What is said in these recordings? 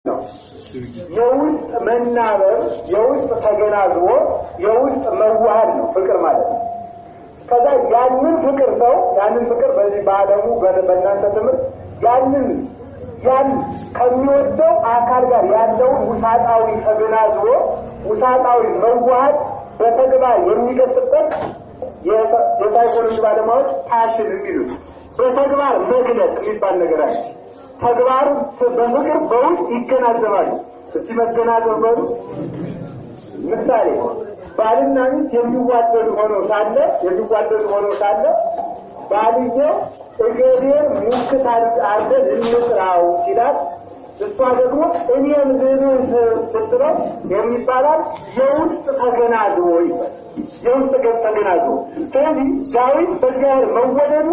ነው? የውስጥ መናበብ፣ የውስጥ ተገናዝቦ፣ የውስጥ መዋሃድ ነው ፍቅር ማለት ነው። ከዛ ያንን ፍቅር ሰው ያንን ፍቅር በዚህ በዓለሙ በእናንተ ትምህርት ያንን ያን ከሚወደው አካል ጋር ያለውን ውሳጣዊ ተገናዝቦ ውሳጣዊ መዋሃድ በተግባር የሚገልጽበት የሳይኮሎጂ ባለሙያዎች passion የሚሉት በተግባር መግለጽ የሚባል ነገር አለ። ተግባሩ በፍቅር በውስጥ ይገናዘባሉ። እስቲ መገናዘብ በሉ። ምሳሌ ባልና ሚስት የሚዋደዱ ሆነው ሳለ ባልየው እገሌን ሙክት አድርገን እንጥራው ሲላት እሷ ደግሞ እኔም ልብህ ስትለው የሚባላል የውስጥ ተገናዝቦ ይባላል። የውስጥ ተገናዝቦ። ስለዚህ ዳዊት በእግዚአብሔር መወደዱ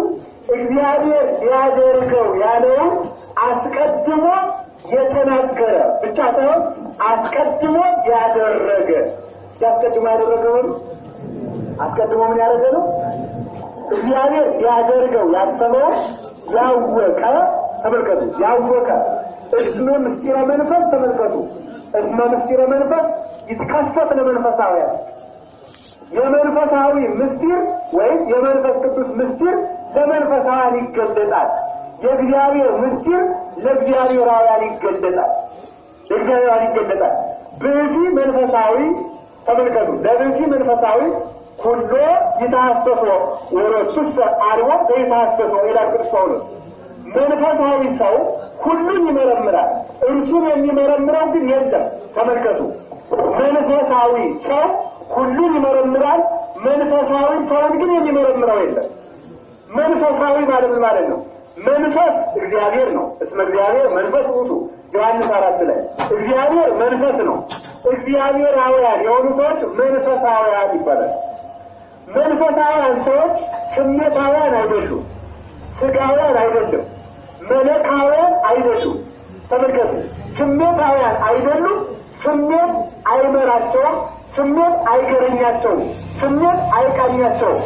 እግዚአብሔር ሊያደርገው ያለውን አስቀድሞ የተናገረ ብቻ ሳይሆን አስቀድሞ ያደረገ። አስቀድሞ ያደረገው አስቀድሞ ምን ያደረገ ነው? እግዚአብሔር ሊያደርገው ያሰበውን ያወቀ። ተመልከቱ፣ ያወቀ። እስመ ምስጢረ መንፈስ፣ ተመልከቱ፣ እስመ ምስጢረ መንፈስ ይትከሰት ለመንፈሳውያን። የመንፈሳዊ ምስጢር ወይም የመንፈስ ቅዱስ ምስጢር ለመንፈሳውያን ይገለጣል። የእግዚአብሔር ምስጢር ለእግዚአብሔራውያን ይገለጣል። ለእግዚአብሔራውያን ይገለጣል። ብእሲ መንፈሳዊ፣ ተመልከቱ፣ ለብእሲ መንፈሳዊ ኩሎ ይትሐሰሶ ወሎቱሰ አልቦ ዘይትሐሰሶ ይላል ቅዱስ ጳውሎስ። መንፈሳዊ ሰው ሁሉን ይመረምራል፣ እርሱን የሚመረምረው ግን የለም። ተመልከቱ፣ መንፈሳዊ ሰው ሁሉን ይመረምራል፣ መንፈሳዊ ሰውን ግን የሚመረምረው የለም። መንፈሳዊ ማለት ምን ማለት ነው? መንፈስ እግዚአብሔር ነው። እስመ እግዚአብሔር መንፈስ ውእቱ ዮሐንስ 4 ላይ እግዚአብሔር መንፈስ ነው። እግዚአብሔራውያን የሆኑ ሰዎች መንፈሳውያን ይባላል። መንፈሳውያን ሰዎች ስሜታውያን አይደሉም፣ ስጋውያን አይደሉም፣ መለካውያን አይደሉም። ተመልከቱ፣ ስሜታውያን አይደሉም። ስሜት አይመራቸውም። ስሜት አይገረኛቸውም። ስሜት አይቃኛቸውም።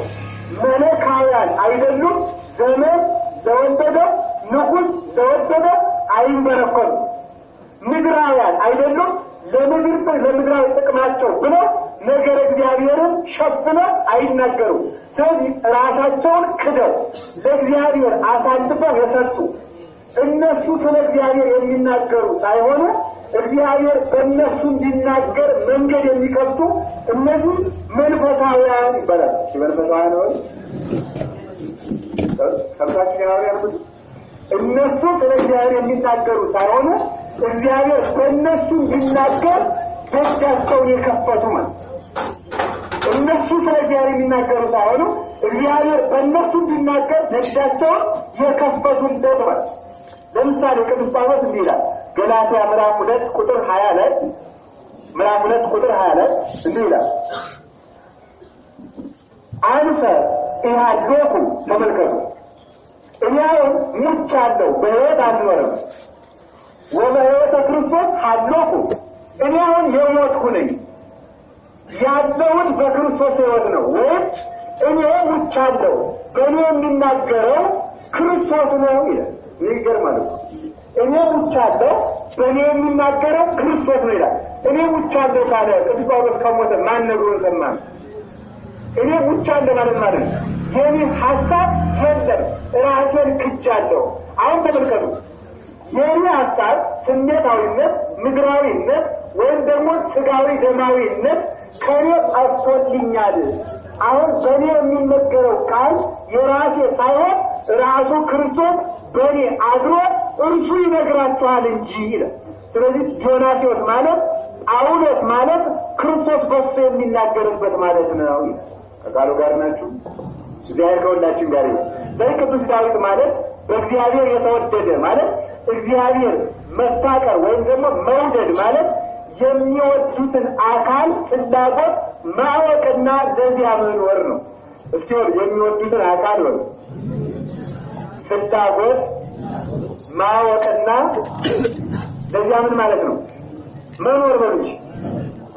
መለካውያን አይደሉም። ዘመን ለወደደው፣ ንጉሥ ለወደደው አይንበረከሩም። ምድራውያን አይደሉም። ለምድር ለምድራዊ ጥቅማቸው ብለው ነገረ እግዚአብሔርን ሸፍነው አይናገሩም። ስለዚህ ራሳቸውን ክደው ለእግዚአብሔር አሳልፈው የሰጡ፣ እነሱ ስለ እግዚአብሔር የሚናገሩ ሳይሆኑ እግዚአብሔር በእነሱ እንዲናገር መንገድ የሚከፍቱ እነዚህ መንፈሳውያን ይባላል። መንፈሳውያን ነው። ሰምታችሁ ያልኩት እነሱ ስለ እግዚአብሔር የሚናገሩ ሳይሆኑ እግዚአብሔር በእነሱ እንዲናገር ደጃቸውን የከፈቱ ማለት። እነሱ ስለ እግዚአብሔር የሚናገሩ ሳይሆኑ እግዚአብሔር በእነሱ እንዲናገር ደጃቸውን የከፈቱለት ማለት። ለምሳሌ ቅዱስ ጳውሎስ እንዲህ ይላል፣ ገላትያ ምዕራፍ 2 ቁጥር 20 ላይ፣ ምዕራፍ 2 ቁጥር 20 ላይ እንዲህ ይላል፣ አንሰ ኢሃሎኩ፣ ተመልከቱ፣ እኔ አሁን ሙቻለሁ፣ በሕይወት አልኖርም፣ ወበሕይወተ ክርስቶስ ሀሎኩ፣ እኔ አሁን የሞትኩ ነኝ፣ ያለውን በክርስቶስ ሕይወት ነው። ወይም እኔ ሙቻለሁ፣ በእኔ የሚናገረው ክርስቶስ ነው ይላል። ይገርማል እኮ። እኔ ሙቻለሁ፣ በእኔ የሚናገረው ክርስቶስ ነው ይላል። እኔ ሙቻለሁ ካለ ቅዱስ ጳውሎስ ከሞተ ማን ነግሮን ሰማን? እኔ ሙቻለሁ ማለት ነው የኔ ሀሳብ የለም፣ ራሴን ክጃለሁ። አሁን ተመልከቱ፣ የኔ ሀሳብ ስሜታዊነት፣ ምድራዊነት ወይም ደግሞ ስጋዊ ደማዊነት ከኔ ጠፍቶልኛል። አሁን በእኔ የሚነገረው ቃል የራሴ ሳይሆን ራሱ ክርስቶስ በእኔ አድሮ እርሱ ይነግራችኋል እንጂ ይላል። ስለዚህ ዲዮናስዮስ ማለት፣ ጳውሎስ ማለት ክርስቶስ በሱ የሚናገርበት ማለት ነው ይላል። ከቃሉ ጋር ናችሁ? እግዚአብሔር ከሁላችን ጋር ይሁን። በዚህ ቅዱስ ዳዊት ማለት በእግዚአብሔር የተወደደ ማለት፣ እግዚአብሔር መፋቀር ወይም ደግሞ መውደድ ማለት የሚወዱትን አካል ፍላጎት ማወቅና ለዚያ መኖር ነው። እስኪ የሚወዱትን አካል ወይ ፍላጎት ማወቅና ለዚያ ምን ማለት ነው? መኖር በሉ እንጂ፣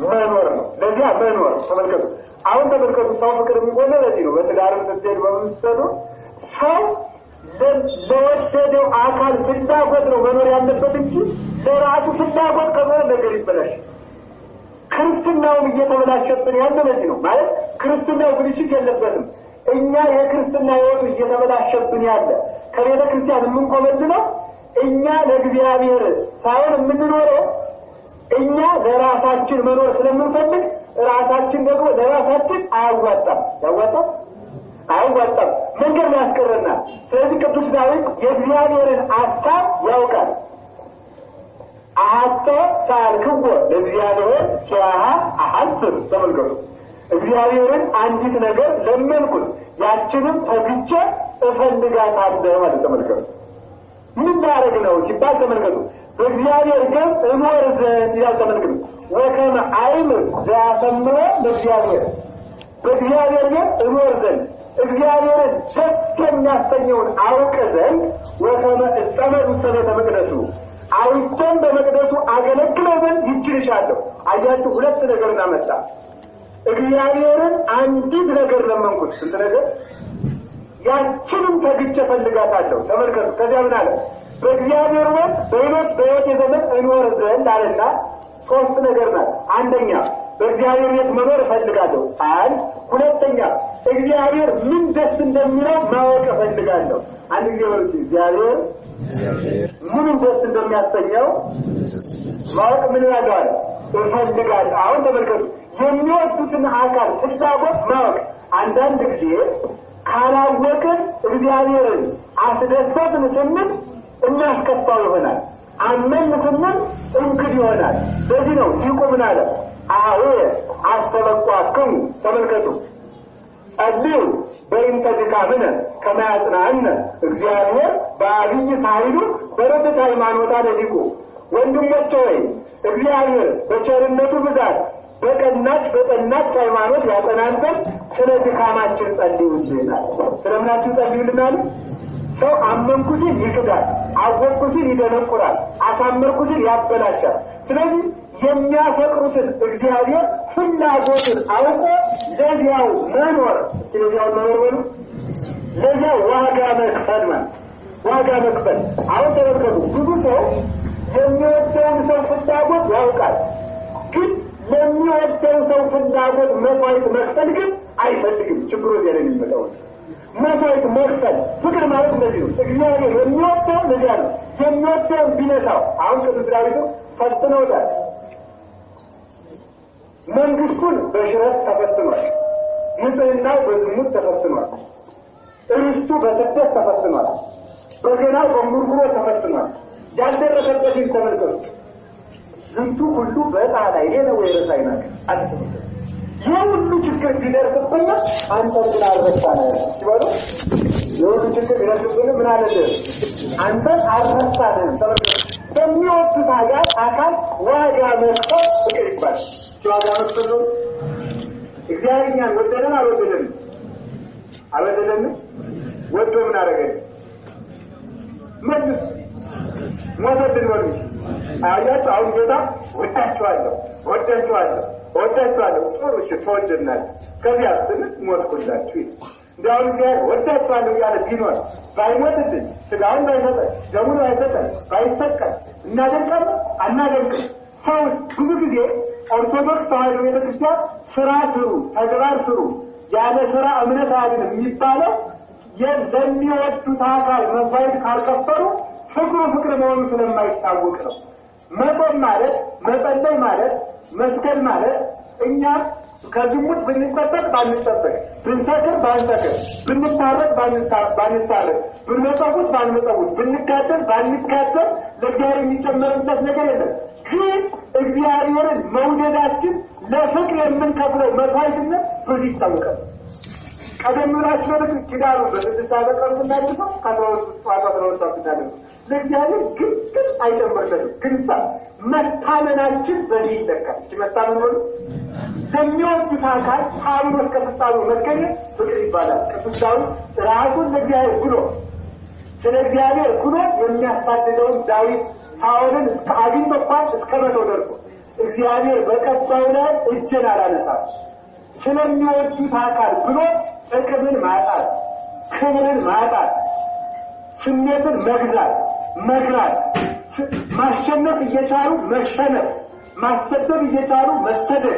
መኖር ነው። ለዚያ መኖር። ተመልከቱ። አሁን ተመልከቱ፣ ሰው ፍቅር የሚሆነው ለዚህ ነው። በትዳርም ስትሄዱ በምን ስትሄዱ ሰው ለወደደው አካል ፍላጎት ነው መኖር ያለበት እንጂ ለራሱ ፍላጎት ከሆነ ነገር ይበላሽ። ክርስትናውም እየተበላሸብን ያለ ለዚህ ነው። ማለት ክርስትናው ብልሽት የለበትም። እኛ የክርስትና ሕይወቱ እየተበላሸብን ያለ ከቤተ ክርስቲያን የምንኮበልለው እኛ ለእግዚአብሔር ሳይሆን የምንኖረው እኛ ለራሳችን መኖር ስለምንፈልግ ራሳችን ደግሞ ለራሳችን አያዋጣም። ያዋጣም አያዋጣም፣ መንገድ ያስቀረናል። ስለዚህ ቅዱስ ዳዊት የእግዚአብሔርን ሐሳብ ያውቃል። አሐተ ሳልክዎ ለእግዚአብሔር ኪያሃ አሐስብ። ተመልከቱ፣ እግዚአብሔርን አንዲት ነገር ለመንኩት ያችንም ተግቼ እፈልጋታለሁ ማለት። ተመልከቱ፣ ምን ላደርግ ነው ሲባል ተመልከቱ፣ በእግዚአብሔር ገጽ እኖር ዘንድ ይላል። ተመልከቱ፣ ወከመ አእምር ዘያሰምሮ ለእግዚአብሔር፣ በእግዚአብሔር ገጽ እኖር ዘንድ እግዚአብሔርን ደስ የሚያሰኘውን አውቅ ዘንድ፣ ወከመ እጸመድ ውስተ ቤተ መቅደሱ፣ አይቼም በመቅደሱ አገለግለው ዘንድ ይችልሻለሁ። አያችሁ፣ ሁለት ነገር እናመጣ። እግዚአብሔርን አንዲት ነገር ለመንኩት፣ ስንት ነገር? ያችንም ተግቼ እፈልጋታለሁ። ተመልከቱ። ከዚያ ምን አለ? በእግዚአብሔር ወንድ በሕይወት በሕይወት የዘመን እኖር ዘንድ አለና ሶስት ነገር ናት። አንደኛ በእግዚአብሔር ቤት መኖር እፈልጋለሁ። አንድ። ሁለተኛ እግዚአብሔር ምን ደስ እንደሚለው ማወቅ እፈልጋለሁ። አንድ ጊዜ በሉ እግዚአብሔር ምንም ደስ እንደሚያሰኘው ማወቅ ምን እላለሁ አለ እፈልጋለሁ። አሁን ተመልከቱ፣ የሚወዱትን አካል ፍላጎት ማወቅ። አንዳንድ ጊዜ ካላወቅን እግዚአብሔርን አስደሰትን ስንል እናስከፋው ይሆናል። አመን ስንል እንክድ ይሆናል። በዚህ ነው ሊቁ ምን አለ? አኀዌ አስተበቋክሙ። ተመልከቱ፣ ጸልዩ በእንተ ድካምነ ከመ ያጽንዓነ እግዚአብሔር በዐቢይ ሣህሉ በርትዕት ሃይማኖታ ለሊቁ። ወንድሞቼ ሆይ እግዚአብሔር በቸርነቱ ብዛት በቀናች በጠናች ሃይማኖት ያጸናን ዘንድ ስለ ድካማችን ጸልዩልናል። ስለምናችን ጸልዩልናል። ሰው አመንኩ ሲል ይክዳል፣ አወቅኩ ሲል ይደነቁራል፣ አሳመርኩ ሲል ያበላሻል። ስለዚህ የሚያፈቅሩትን እግዚአብሔር ፍላጎትን አውቆ ለዚያው መኖር፣ ለዚያው መኖር በሉ፣ ለዚያው ዋጋ መክፈል ማለት ዋጋ መክፈል። አሁን ተመልከቱ፣ ብዙ ሰው የሚወደውን ሰው ፍላጎት ያውቃል፣ ግን ለሚወደው ሰው ፍላጎት መስዋዕት መክፈል ግን አይፈልግም። ችግሩ እዚያ ላይ የሚመጣው መስዋዕት መክፈል። ፍቅር ማለት እንደዚህ ነው። እግዚአብሔር የሚወደው ለዚያ ነው። የሚወደውን ቢነሳው አሁን ቅዱስ ዳዊት ፈትነውታል። መንግስቱን በሽረት ተፈትኗል። ንጽሕናው በዝሙት ተፈትኗል። ርስቱ በስደት ተፈትኗል። በገናው በእንጉርጉሮ ተፈትኗል። ያልደረሰበትን ተመልከቱ። ዝንቱ ሁሉ በጣላ ይሄ ነው የረሳይናል አትተመልከቱ። ይህ ሁሉ ችግር ቢደርስብን አንተን ግን አልረሳንህም ሲበሉ፣ የሁሉ ችግር ቢደርስብን ምን አለ አንተን አልረሳንህም። ተመልከቱ፣ በሚወዱት አካል ዋጋ መክፈል ፍቅር ይባላል። ዋጋ መክፈል ነው። እግዚአብሔር እኛን ወደደን አልወደደንም? አልወደደንም። ወዶ ምን አደረገን? መልስ ሞተልን። ወሉ አያችሁ፣ አሁን ጌታ ወዳችኋለሁ፣ ወዳችኋለሁ፣ ወዳችኋለሁ። ጥሩ እሺ፣ ተወደድናል። ከዚያ ስንል ሞትኩላችሁ። እንዲያውም እግዚአብሔር ወዳችኋለሁ እያለ ቢኖር ባይሞትልን፣ ስጋውን ባይሰጠን፣ ደሙን ባይሰጠን፣ ባይሰቀል እናደንቃለን? አናደንቅም። ሰው ብዙ ጊዜ ኦርቶዶክስ ተዋሕዶ ቤተክርስቲያን ስራ ስሩ፣ ተግባር ስሩ፣ ያለ ስራ እምነት አያድንም የሚባለው ለሚወዱት አካል መስዋዕት ካልከፈሉ ፍቅሩ ፍቅር መሆኑ ስለማይታወቅ ነው። መጾም ማለት፣ መጸለይ ማለት፣ መስገድ ማለት እኛ ከዝሙት ብንጠበቅ ባንጠበቅ፣ ብንሰክር ባንሰክር፣ ብንታረቅ ባንታረቅ፣ ብንመጸውት ባንመጸውት፣ ብንጋደል ባንጋደል ለእግዚአብሔር የሚጨመርበት ነገር የለም። ግን እግዚአብሔርን መውደዳችን ለፍቅር የምንከፍለው መስዋዕትነት በዚህ ይታወቃል። ቀደም ብላችሁ በልክ ኪዳኑ በ6 ሰዓት ቀን ብናድሰው ከ12 ጠዋት 12 ሰዓት ብናደርገው ለእግዚአብሔር ግን ግን አይጨምርለትም። ግን መታመናችን በዚህ ይለካል። እቺ መታመን ሆኖ ለሚወዱት አካል ታምኖ እስከ ፍጻሜው መገኘት ፍቅር ይባላል። ቅዱስ ዳዊት ራሱን ለእግዚአብሔር ብሎ ስለ እግዚአብሔር ብሎ የሚያሳድደውን ዳዊት ሳኦልን እስከ አግኝቶ እንኳን እስከ መተው ደርሶ እግዚአብሔር በቀባው ላይ እጄን አላነሳም ስለሚወዱት አካል ብሎ ጥቅምን ማጣት፣ ክብርን ማጣት፣ ስሜትን መግዛት፣ መግራት፣ ማሸነፍ እየቻሉ መሸነፍ፣ ማሰደብ እየቻሉ መሰደብ፣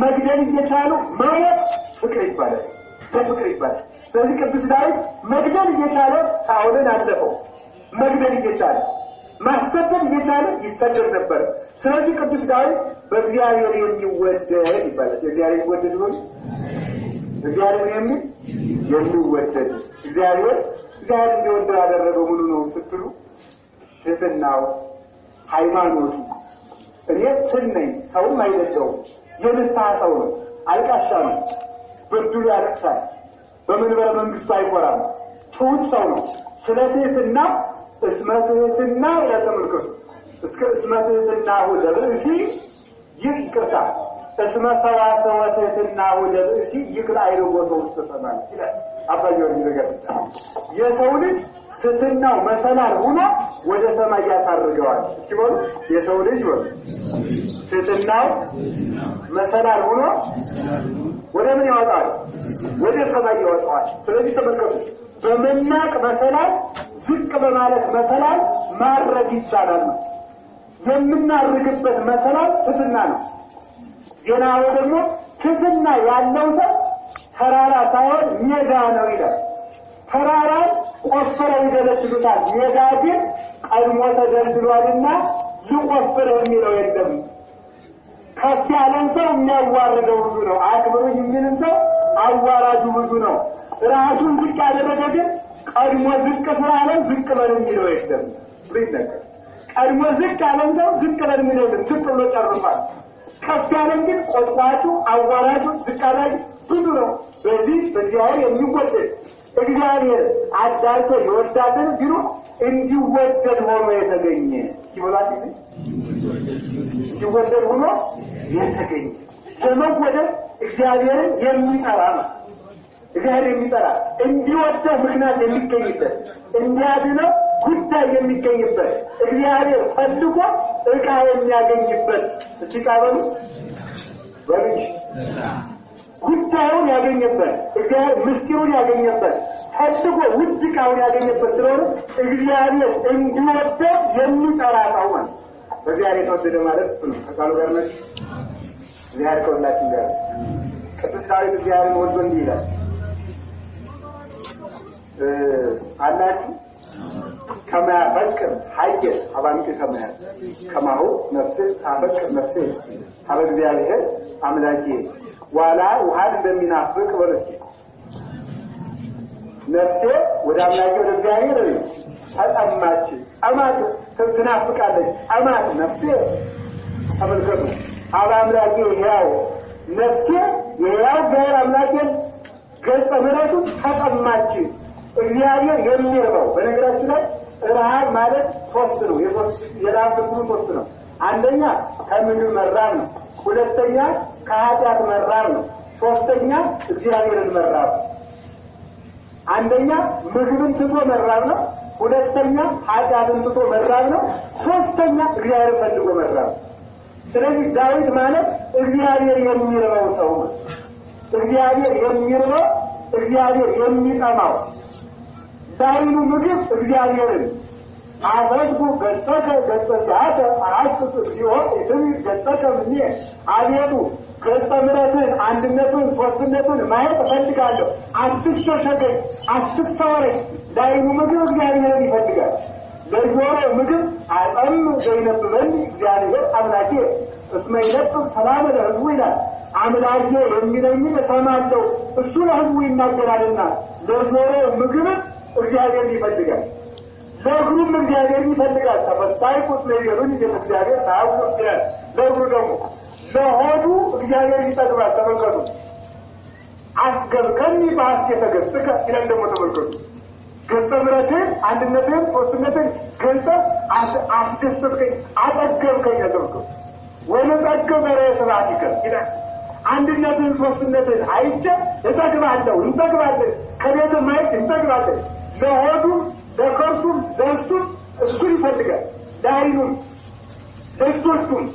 መግደል እየቻሉ መሞት ፍቅር ይባላል። በፍቅር ይባላል። ስለዚህ ቅዱስ ዳዊት መግደል እየቻለ ሳኦልን አለፈው። መግደል እየቻለ ማሰደብ እየቻለ ይሰደብ ነበር። ስለዚህ ቅዱስ ዳዊት በእግዚአብሔር የሚወደድ ይባላል። እግዚአብሔር ይወደድ ይሆን? እግዚአብሔር የሚል የሚወደድ እግዚአብሔር እግዚአብሔር እንዲወደድ ያደረገው ምኑ ነው ስትሉ ትህትናው፣ ሃይማኖቱ። እኔ ትል ነኝ ሰውም አይደለሁም። የንስሐ ሰው ነው። አልቃሻ ነው። በድሉ ያለቅሳል። በመንበረ መንግስቱ አይኮራም። ትሁት ሰው ነው። ስለ ትህትና እስመ ትህትና ይላል። ተመልከቱ። እስከ እስመ ትህትናሁ ለብእሲ ይህ ይቅርታ እስመ ሰዋሰወ ትህትናሁ ለብእሲ ይክል አይርጎተ ውስተ ሰማይ ይላል አባ ጊዮርጊስ ዘጋስጫ። የሰው ልጅ ትህትናው መሰላል ሆኖ ወደ ሰማይ ያሳርገዋል። እስኪ በሉ የሰው ልጅ በሉ ትህትናው መሰላል ሆኖ ወደ ምን ያወጣዋል? ወደ ሰማይ ያወጣዋል። ስለዚህ ተመልከቱ፣ በመናቅ መሰላል፣ ዝቅ በማለት መሰላል ማድረግ ይቻላል። የምናርግበት መሰላል ትህትና ነው። ዜናው ደግሞ ትህትና ያለው ሰው ተራራ ሳይሆን ሜዳ ነው ይላል። ተራራን ቆፍረው ይደለድሉታል፣ ሜዳ ግን ቀድሞ ተደልድሏልና ልቆፍር የሚለው የለም። ከፍ ያለን ሰው የሚያዋርደው ብዙ ነው። አክብሩኝ የሚልን ሰው አዋራጁ ብዙ ነው። ራሱን ዝቅ ያደረገ ግን ቀድሞ ዝቅ ስላለ ዝቅ በል የሚለው የለም ብሎ ይነገር። ቀድሞ ዝቅ ያለን ሰው ዝቅ በል የሚለው የለም፣ ዝቅ ብሎ ጨርሷል። ከፍ ያለን ግን ቆጥቋጩ፣ አዋራጁ፣ ዝቅ አድራጊ ብዙ ነው። በዚህ በእግዚአብሔር የሚወደድ እግዚአብሔር አዳልቶ ይወዳልን ቢሉ እንዲወደድ ሆኖ የተገኘ ይበላል። እንዲወደድ ሆኖ የተገኘ ለመወደድ እግዚአብሔርን የሚጠራ ነው። እግዚአብሔር የሚጠራ እንዲወደው ምክንያት የሚገኝበት እንዲያድነው ጉዳይ የሚገኝበት እግዚአብሔር ፈልጎ ዕቃ የሚያገኝበት እስኪ ዕቃ በሉ በሉ ጉዳዩን ያገኘበት እግዚአብሔር ምስጢሩን ያገኘበት ፈልጎ ውድ ዕቃውን ያገኘበት ስለሆነ እግዚአብሔር እንዲወደው የሚጠራ ሰው ነው። በእግዚአብሔር የተወደደ ማለት እሱ ነው። ከቃሉ ጋር ነች። እግዚአብሔር ከሁላችን ጋር። ቅዱስ ዳዊት እግዚአብሔርን ወዶ እንዲህ ይላል አላችሁ ከማያፈቅር ሀየ አባንቂ ሰማያት ከማሁ ነፍሴ ታፈቅር ነፍሴ ሀበ እግዚአብሔር አምላኬ ዋላ ውሃን እንደሚናፍቅ በለች ነፍሴ ወደ አምላኬ ወደ እግዚአብሔር ተጠማች። ጠማት ትናፍቃለች። ጠማት ነፍሴ። ተመልከቱ ሀበ አምላኬ ሕያው ነፍሴ የሕያው እግዚአብሔር አምላኬን ገጸ ምሕረቱን ተጠማች። እግዚአብሔር የሚርበው በነገራችን ላይ ረሃብ ማለት ሶስት ነው። የረሃብ ትርጉሙ ሶስት ነው። አንደኛ ከምግብ መራብ ነው። ሁለተኛ ከኃጢአት መራብ ነው። ሶስተኛ እግዚአብሔርን መራብ። አንደኛ ምግብን ትቶ መራብ ነው። ሁለተኛ ኃጢአትን ትቶ መራብ ነው። ሶስተኛ እግዚአብሔርን ፈልጎ መራብ። ስለዚህ ዳዊት ማለት እግዚአብሔር የሚርበው ሰው ነው። እግዚአብሔር የሚርበው፣ እግዚአብሔር የሚጠማው ለዓይኑ ምግብ እግዚአብሔርን አፈድኩ ገጸከ ገጸ ዚአከ አሐስስ እግዚኦ ኢትንዕ ገጸከ እምኔ። አቤቱ ገጸ ምሕረትህን አንድነቱን ሦስትነቱን ማየት እፈልጋለሁ። አትሸሸገኝ፣ አትሰወረኝ። ለዓይኑ ምግብ እግዚአብሔርን ይፈልጋል። ለጆሮ ምግብ አጸም ዘይነብበኒ እግዚአብሔር አምላኬ እስመ ይነብብ ሰላመ ለሕዝቡ ይላል። አምላኬ የሚለኝን እሰማለሁ፣ እሱ ለሕዝቡ ይናገራልና። ለጆሮ ምግብን እግዚአብሔርን ይፈልጋል። ለእግሩም እግዚአብሔርን ይፈልጋል። ተፈሳይ ቁስለ ይቤሉኒ ቤተ እግዚአብሔር ታያውቅ ይላል። ለእግሩ ደግሞ ለሆዱ እግዚአብሔርን ይጠግባል። ተመልከቱ። አስገብከኒ በሐሴተ ገጽከ ይላል ደግሞ ተመልከቱ። ገጸ ምሕረትህን አንድነትህን ሦስትነትህን ገልጸህ አስደሰትከኝ፣ አጠገብከኝ። ተመልከቱ። ወንጠግብ በርየ ስብሐቲከ ይላል። አንድነትህን ሦስትነትህን አይቼ እጠግባለሁ፣ እንጠግባለን፣ ከቤትህ ማየት እንጠግባለን። ለሆዱም ለከርሱም ለእሱም እሱን ይፈልጋል። ለዓይኑም ለእጆቹም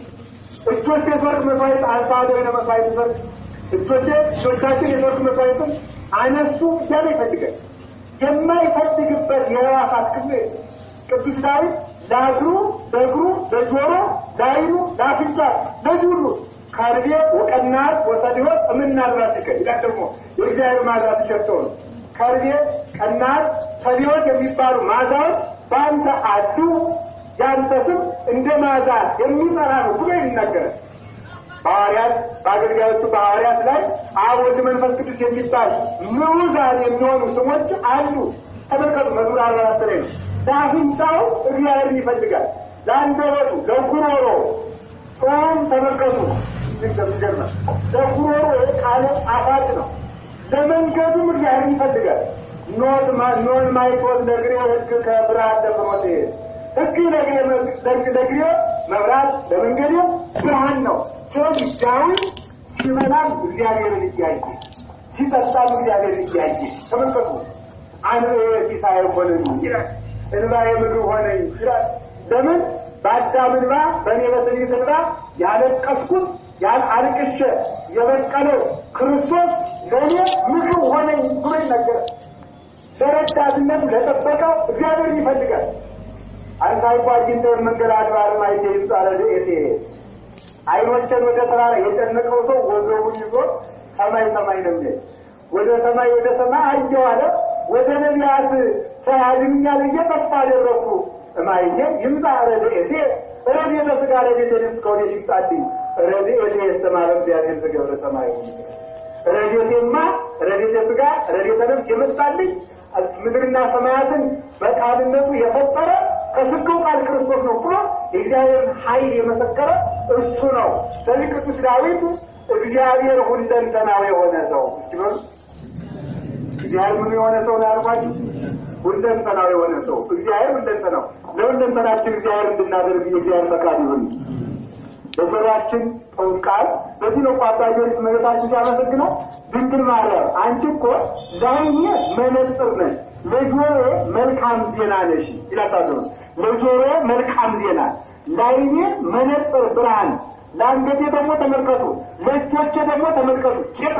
እጆቼ የሰርክ መስዋዕት አንሳደነ መስዋዕት ሰርክ እጆቼ እጆቻችን የሰርክ መስዋዕትን አነሱ እያለ ይፈልጋል። የማይፈልግበት የሕዋሳት ክፍል ቅዱስ ዳዊት ለእግሩ ለእግሩ ለጆሮ ለዓይኑ ለአፍንጫ ለዚህ ሁሉ ከርቤ ወቀናት ወሰዲወት እምናድራቲከ ይላል። ደግሞ የእግዚአብሔር መዓዛ ሲሸተው ነው። ከርቤ ቀናት ሰዲወት የሚባሉ መዓዛዎች በአንተ አሉ፣ ያንተ ስም እንደ መዓዛ የሚጠራ ነው ብሎ ይናገራል። በሐዋርያት በአገልጋዮቹ በሐዋርያት ላይ አብ ወልድ መንፈስ ቅዱስ የሚባል ምዑዛን የሚሆኑ ስሞች አሉ። ተመልከቱ፣ መዝሙር 44 ላይ ነው። ለአፍንጫው እግዚአብሔርን ይፈልጋል፣ ለአንደበቱ፣ ለጉሮሮ ጾም ተመልከቱ፣ ይገርማል። ለጉሮሮ ቃለ ጣፋጭ ነው። ለመንገዱም እግዚአብሔርን ይፈልጋል። ኖን ማይቶት ለእግሬ ሕግ ከብርሃን ለፍኖቴ ሕግ ለእግሬ መብራት ለመንገዴ ብርሃን ነው። ስለዚህ ዳዊት ሲበላም እግዚአብሔርን እያየ ሲጠጣም እግዚአብሔርን እያየ ተመልከቱ። አንብዔ ሲሳየ ሆነኝ ይላል፣ እንባዬ ምግብ ሆነኝ ይላል። ለምን በአዳም እንባ በእኔ በትንቢት እንባ ያለቀስኩት አልቅሼ የበቀለው ክርስቶስ ለእኔ ምግብ ሆነኝ ብሎ ይናገራል። ለረዳትነቱ ለጠበቀው እግዚአብሔርን ይፈልጋል። አንሳይኳ አግኝተ መንገድ አድባር ማይቴ ይምጻ ረድኤቴ አይኖቼን ወደ ተራራ የጨነቀው ሰው ወገቡን ይዞ ሰማይ ሰማይ ነው የሚሄድ። ወደ ሰማይ ወደ ሰማይ አየሁ አለ። ወደ ነቢያት ያድኑኛል ብዬ ተስፋ አደረግኩ። እማዬ ይምጣ ረድኤቴ ረድኤተ ሥጋ ረድኤተ ነፍስ ከወዴት ይምጣልኝ? ረድኤቴ የሰማይ እግዚአብሔር ዘገብረ ሰማይ። ረድኤቴማ ረድኤተ ሥጋ ረድኤተ ነፍስ የመጣልኝ ምድርና ሰማያትን በቃልነቱ የፈጠረ ከስጋው ቃል ክርስቶስ ነው ብሎ የእግዚአብሔርን ኃይል የመሰከረ እሱ ነው። ስለዚህ ቅዱስ ዳዊት እግዚአብሔር ሁለንተናው የሆነ ሰው እስኪ በሉ እግዚአብሔር ምን የሆነ ሰው ነው ያልኳችሁ? ሁለንተናው የሆነ ሰው እግዚአብሔር ሁለንተናው ለሁለንተናችን እግዚአብሔር እንድናደርግ የእግዚአብሔር ፈቃድ ይሁን። በጆሮአችን ጥሩ ቃል በዚህ ነው እኮ አባ ጊዮርጊስ እመቤታችን ሲያመሰግነው ድንግል ማርያም አንቺ እኮ ለዓይኔ መነጽር ነሽ፣ ለጆሮዬ መልካም ዜና ነሽ ይላታል። ለጆሮዬ መልካም ዜና፣ ለዓይኔ መነጽር ብርሃን፣ ለአንገቴ ደግሞ ተመልከቱ፣ ለእጆቼ ደግሞ ተመልከቱ ጌጥ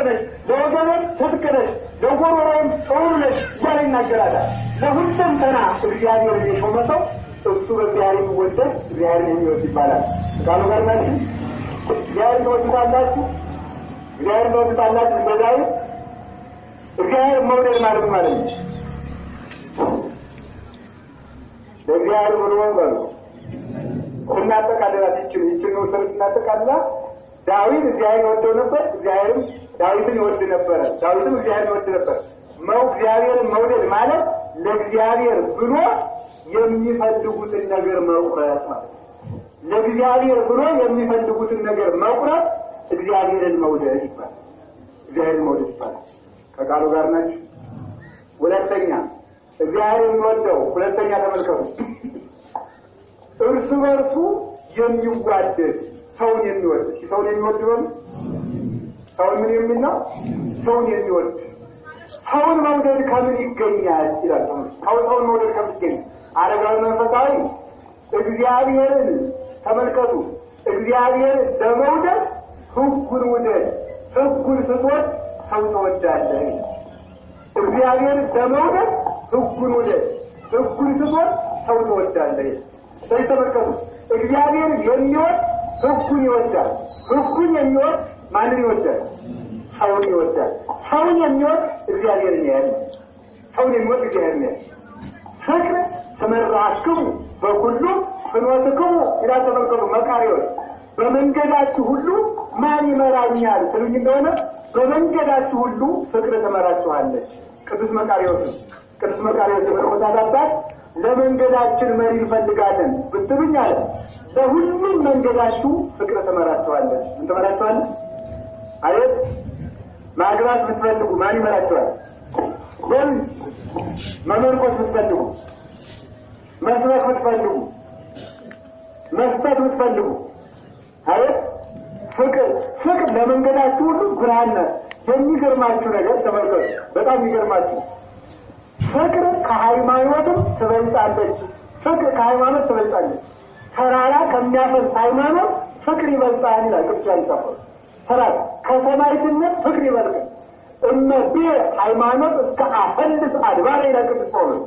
ነሽ፣ ለወገቤ ትጥቅ ነሽ፣ ለጎሮሮዬም ጥሩ ነሽ እያለ ይናገራል። ለሁለንተና እግዚአብሔር የሾመ ሰው እሱ በእግዚአብሔር የሚወደድ እግዚአብሔር የሚወድ ይባላል። ቃሉ ጋር ናችሁ። እግዚአብሔር ትወዱታላችሁ፣ እግዚአብሔር ትወዱታላችሁ። እንደ ዳዊት እግዚአብሔር መውደድ ማለት ማለት ነው። ለእግዚአብሔር ብሎ በሉ ስናጠቃልላት ይችን ስር ስናጠቃልላት ዳዊት እግዚአብሔር ይወደው ነበር፣ እግዚአብሔርም ዳዊትን ይወድ ነበረ፣ ዳዊትም እግዚአብሔር ይወድ ነበር። እግዚአብሔርን መውደድ ማለት ለእግዚአብሔር ብሎ የሚፈልጉትን ነገር መቁረጥ ማለት ነው። ለእግዚአብሔር ብሎ የሚፈልጉትን ነገር መቁረጥ እግዚአብሔርን መውደድ ይባላል። እግዚአብሔርን መውደድ ይባላል። ከቃሉ ጋር ናችሁ። ሁለተኛ እግዚአብሔር የሚወደው ሁለተኛ ተመልከቱ፣ እርስ በርሱ የሚዋደድ ሰውን የሚወድ እስኪ ሰውን የሚወድ በሉ። ሰውን ምን የሚል ነው? ሰውን የሚወድ ሰውን መውደድ ከምን ይገኛል ይላል። ሰውን መውደድ ከምን ይገኛል? አረጋዊ መንፈሳዊ እግዚአብሔርን ተመልከቱ፣ እግዚአብሔርን ለመውደድ ሕጉን ውደድ፣ ሕጉን ስትወድ ሰው ትወዳለህ። እግዚአብሔርን ለመውደድ ሕጉን ውደድ፣ ሕጉን ስትወድ ሰው ትወዳለህ። ስለዚህ ተመልከቱ፣ እግዚአብሔርን የሚወድ ሕጉን ይወዳል። ሕጉን የሚወድ ማንን ይወዳል? ሰውን ይወዳል። ሰውን የሚወድ እግዚአብሔርን ያያል። ሰውን የሚወድ እግዚአብሔርን ያያል። ፍቅር ትመራክሙ በኩሉ ፍኖትክሙ ይላል። ተመልከቱ መቃሪዎች፣ በመንገዳችሁ ሁሉ ማን ይመራኛል ትሉኝ እንደሆነ በመንገዳችሁ ሁሉ ፍቅር ትመራችኋለች። ቅዱስ መቃሪዎስ ነው። ቅዱስ መቃሪዎስ የመነኮሳት አባት ለመንገዳችን መሪ እንፈልጋለን ብትሉኝ አለ፣ ለሁሉም መንገዳችሁ ፍቅር ትመራችኋለች። ምን ትመራችኋለች? አየት ማግባት ብትፈልጉ ማን ይመራችኋል? ለምን መመንኮስ ብትፈልጉ፣ መስበክ ብትፈልጉ፣ መስጠት ብትፈልጉ፣ አየት ፍቅር ፍቅር ለመንገዳችሁ ሁሉ ብርሃን ናት። የሚገርማችሁ ነገር ተመልከቱ፣ በጣም የሚገርማችሁ ፍቅር ከሃይማኖትም ትበልጣለች። ፍቅር ከሃይማኖት ትበልጣለች። ተራራ ከሚያፈልስ ሃይማኖት ፍቅር ይበልጣል ይላል ቅዱስ ዮሐንስ አፈወርቅ። ተራራ ከሰማዕትነት ፍቅር ይበልጣል። እመቤ ሃይማኖት እስከ አፈልስ አድባረ ይላል ቅዱስ ጳውሎስ።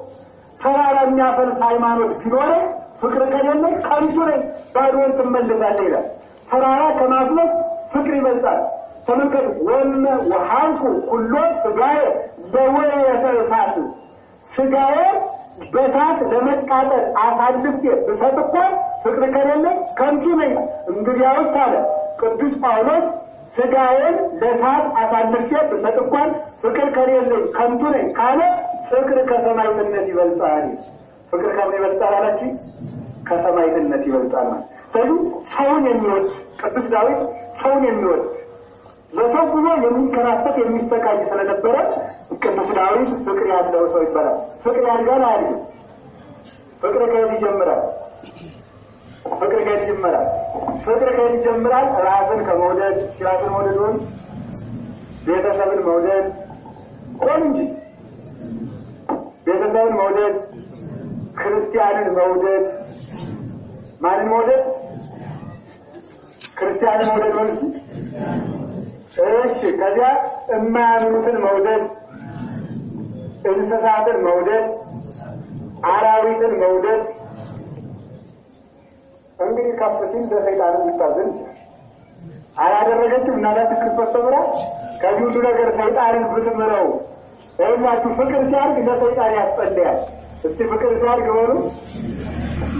ተራራ የሚያፈልስ ሃይማኖት ቢኖረኝ ፍቅር ከሌለኝ ከንቱ ነኝ፣ ባዶውን ትመለሳለህ ይላል። ተራራ ከማፍለስ ፍቅር ይበልጣል። ተመልከቱ። ወመ ወሃንኩ ኩሎ ስጋዬ ለወየተ እሳት፣ ስጋዬ በእሳት ለመቃጠል አሳልፌ ብሰጥ እኮ ፍቅር ከሌለኝ ከንቱ ነኝ። እንግዲያውስ አለ ቅዱስ ጳውሎስ ስጋዬን ለእሳት አሳልፌ ብሰጥ እንኳን ፍቅር ከሌለኝ ከንቱ ነኝ ካለ ፍቅር ከሰማዕትነት ይበልጣል። ፍቅር ከምን ይበልጣል አላችሁ? ከሰማዕትነት ይበልጣል ማለት። ስለዚህ ሰውን የሚወድ ቅዱስ ዳዊት ሰውን የሚወድ ለሰው ብሎ የሚንከራተት የሚሰቃይ ስለነበረ ቅዱስ ዳዊት ፍቅር ያለው ሰው ይባላል። ፍቅር ያድጋል አያድግም? ፍቅር ከየት ይጀምራል? ፍቅር ከየት ይጀምራል? ፍቅር ከየት ይጀምራል? ራስን ከመውደድ። ራስን መውደድ ሆን ቤተሰብን መውደድ ሆን እንጂ ቤተሰብን መውደድ፣ ክርስቲያንን መውደድ። ማንን መውደድ? ክርስቲያንን መውደድ ሆን። እሺ፣ ከዚያ የማያምኑትን መውደድ፣ እንስሳትን መውደድ፣ አራዊትን መውደድ። እንግዲህ ከፍ ሲል ለሰይጣን ሊታዘን ይችላል። አላደረገችም እናታችን ክርስቶስ ተምራ ከዚህ ሁሉ ነገር ሰይጣንን ብትምረው ይኸውላችሁ፣ ፍቅር ሲያድግ ለሰይጣን ያስጸልያል። እስቲ ፍቅር ሲያድግ በሉ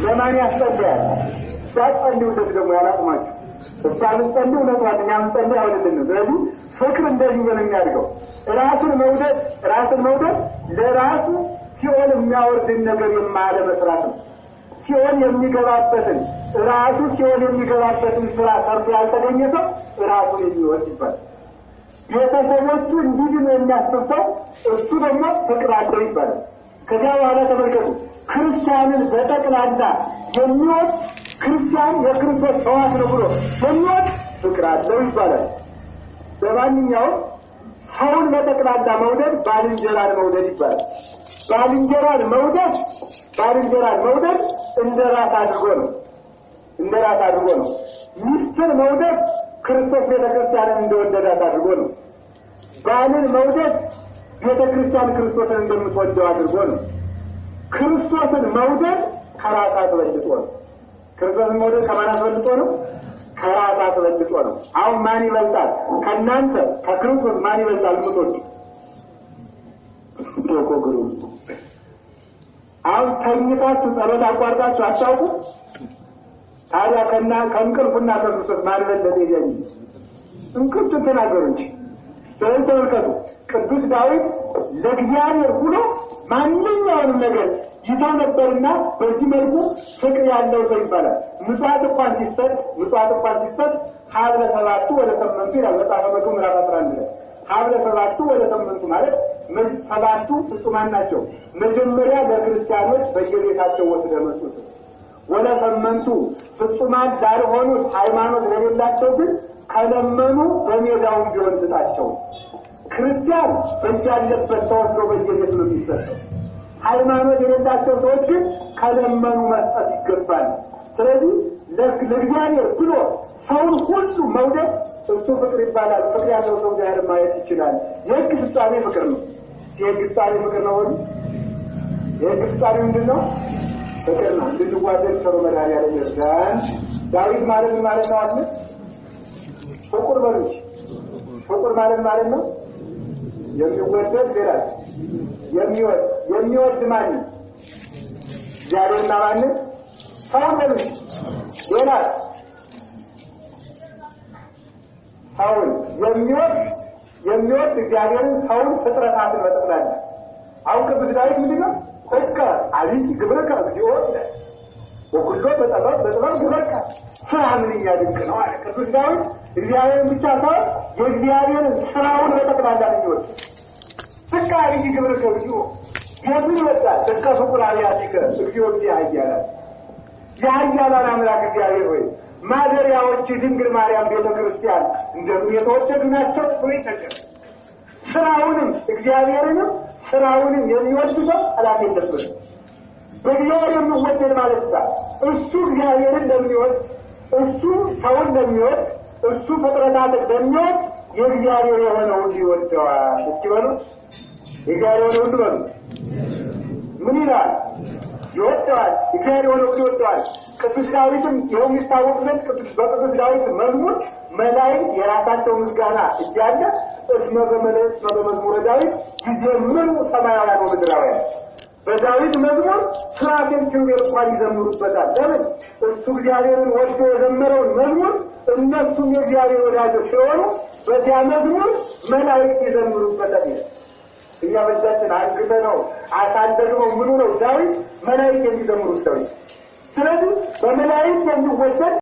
ለማን ያስጸልያል? ሲያስጸልዩለት ደግሞ ያላቅማችሁ እሷ ምንጸልይ እውነቷን እኛ ምንጸልይ አይሆንልንም። ስለዚህ ፍቅር እንደዚህ ነው የሚያድገው። ራስን መውደድ ራስን መውደድ ለራሱ ሲኦል የሚያወርድን ነገር የማለመስራት ነው። ሲኦል የሚገባበትን ራሱ ሲኦል የሚገባበትን ስራ ሰርቶ ያልተገኘ ሰው ራሱን የሚወድ ይባላል። ቤተሰቦቹ እንዲድኑ የሚያስብ ሰው እሱ ደግሞ ፍቅር አለው ይባላል። ከዚያ በኋላ ተመልከቱ፣ ክርስቲያንን በጠቅላላ የሚወድ ክርስቲያን የክርስቶስ ሕዋስ ነው ብሎ የሚወድ ፍቅር አለው ይባላል። በማንኛውም ሰውን በጠቅላላ መውደድ ባልንጀራን መውደድ ይባላል። ባልንጀራን መውደድ ባልንጀራን መውደድ እንደ ራስ አድርጎ ነው። እንደ ራስ አድርጎ ነው። ሚስትን መውደድ ክርስቶስ ቤተክርስቲያንን እንደወደዳት አድርጎ ነው። ባልን መውደድ ቤተክርስቲያን ክርስቶስን እንደምትወደው አድርጎ ነው። ክርስቶስን መውደድ ከራስ አስበልጦ ነው። ክርስቶስን መውደድ ከማን አስበልጦ ነው? ከራስ አስበልጦ ነው። አሁን ማን ይበልጣል? ከእናንተ ከክርስቶስ ማን ይበልጣል? ምቶች ዶኮግሩ አሁን ተኝታችሁ ጸሎት አቋርጣችሁ አታውቁ? ታዲያ ከና ከእንቅልፉና ከክርስቶስ ማን በለጠ? ይያኝ እንቅልፍ ተናገሩ እንጂ። ስለዚህ ተመልከቱ፣ ቅዱስ ዳዊት ለእግዚአብሔር ብሎ ማንኛውንም ነገር ይተው ነበርና በዚህ መልኩ ፍቅር ያለው ሰው ይባላል። ምጽዋት እንኳን ሲሰጥ ምጽዋት እንኳን ሲሰጥ ሀብለ ሰባቱ ወደ ስምንቱ ይላል መጽሐፈ መክብብ ምዕራፍ 11 ላይ። ሀብለ ሰባቱ ወደ ስምንቱ ማለት ሰባቱ ፍጹማን ናቸው። መጀመሪያ ለክርስቲያኖች በየቤታቸው ወስደህ መስጠት፣ ወደ ስምንቱ ፍጹማን ላልሆኑት ሃይማኖት ለሌላቸው ግን ከለመኑ በሜዳውም ቢሆን ስጣቸው። ክርስቲያን በያለበት ተወስዶ በየቤቱ ነው የሚሰጠው። ሃይማኖት የሌላቸው ሰዎች ግን ከለመኑ መስጠት ይገባል። ስለዚህ ለእግዚአብሔር ብሎ ሰውን ሁሉ መውደድ እሱ ፍቅር ይባላል። ፍቅር ያለው ሰው እግዚአብሔር ማየት ይችላል። የሕግ ፍጻሜ ፍቅር ነው። የሕግ ፍጻሜ ፍቅር ነው። የሕግ ፍጻሜ ምንድን ነው? ፍቅር ነው። እንድንዋደድ ሰሩ መድኃኒዓለም ይርዳን። ዳዊት ማለት ምን ማለት ነው? አስመ ፍቁር በሉች። ፍቁር ማለት ማለት ነው የሚወደድ ይላል። የሚወድ የሚወድ ማን? እግዚአብሔርና ማንን? ሰውን በሉች። ሌላ ሰውን የሚወድ የሚወድ እግዚአብሔርን፣ ሰውን፣ ፍጥረታትን በጠቅላላ። አሁን ቅዱስ ዳዊት ምንድን ነው? ሕገ አብይ ግብርከ እግዚኦ ይላል። ወኩሎ በጥበብ በጥበብ ግበርከ፣ ስራ ምንኛ ድንቅ ነው አለ። ቅዱስ ዳዊት እግዚአብሔርን ብቻ ሳይሆን የእግዚአብሔርን ስራውን በጠቅላላ ነው የሚወድ። ሕገ አብይ ግብርከ እግዚኦ ቤቱን ይወዳል። ጥቀ ፍቁር አብያቲከ እግዚኦ እግዚእ ኃያላን፣ የኃያላን አምላክ እግዚአብሔር ሆይ ማደሪያዎች ድንግል ማርያም ቤተ ክርስቲያን እንደምን የተወደዱ ናቸው ብሎ ይነገር። ስራውንም እግዚአብሔርንም ስራውንም የሚወድ ሰው ጠላት የለበትም። በእግዚአብሔር የሚወደድ ማለት እሱ እግዚአብሔርን ለሚወድ፣ እሱ ሰውን ለሚወድ፣ እሱ ፍጥረታትን ለሚወድ የእግዚአብሔር የሆነ ሁሉ ይወደዋል። እስኪ በሉ የእግዚአብሔር የሆነ ሁሉ በሉ። ምን ይላል? ይወደዋል። እግዚአብሔር የሆነው ይወደዋል። ቅዱስ ዳዊትም ይኸው የሚታወቅ ዘንድ ቅዱስ በቅዱስ ዳዊት መዝሙር መላእክት የራሳቸው ምስጋና እያለ እስመ በመላእክት በመዝሙረ ዳዊት ይዘምሩ ሰማያውያን ወምድራውያን፣ በዳዊት መዝሙር ሱራፌል ኪሩቤል እንኳን ይዘምሩበታል። ለምን? እሱ እግዚአብሔርን ወዶ የዘመረውን መዝሙር እነሱም የእግዚአብሔር ወዳጆች ሲሆኑ በዚያ መዝሙር መላእክት ይዘምሩበታል ይላል። እኛ በዛችን አንግተ ነው አሳደግነው ምኑ ነው ዳዊት መላእክት የሚዘምሩት ዳዊት። ስለዚህ በመላእክት የሚወደድ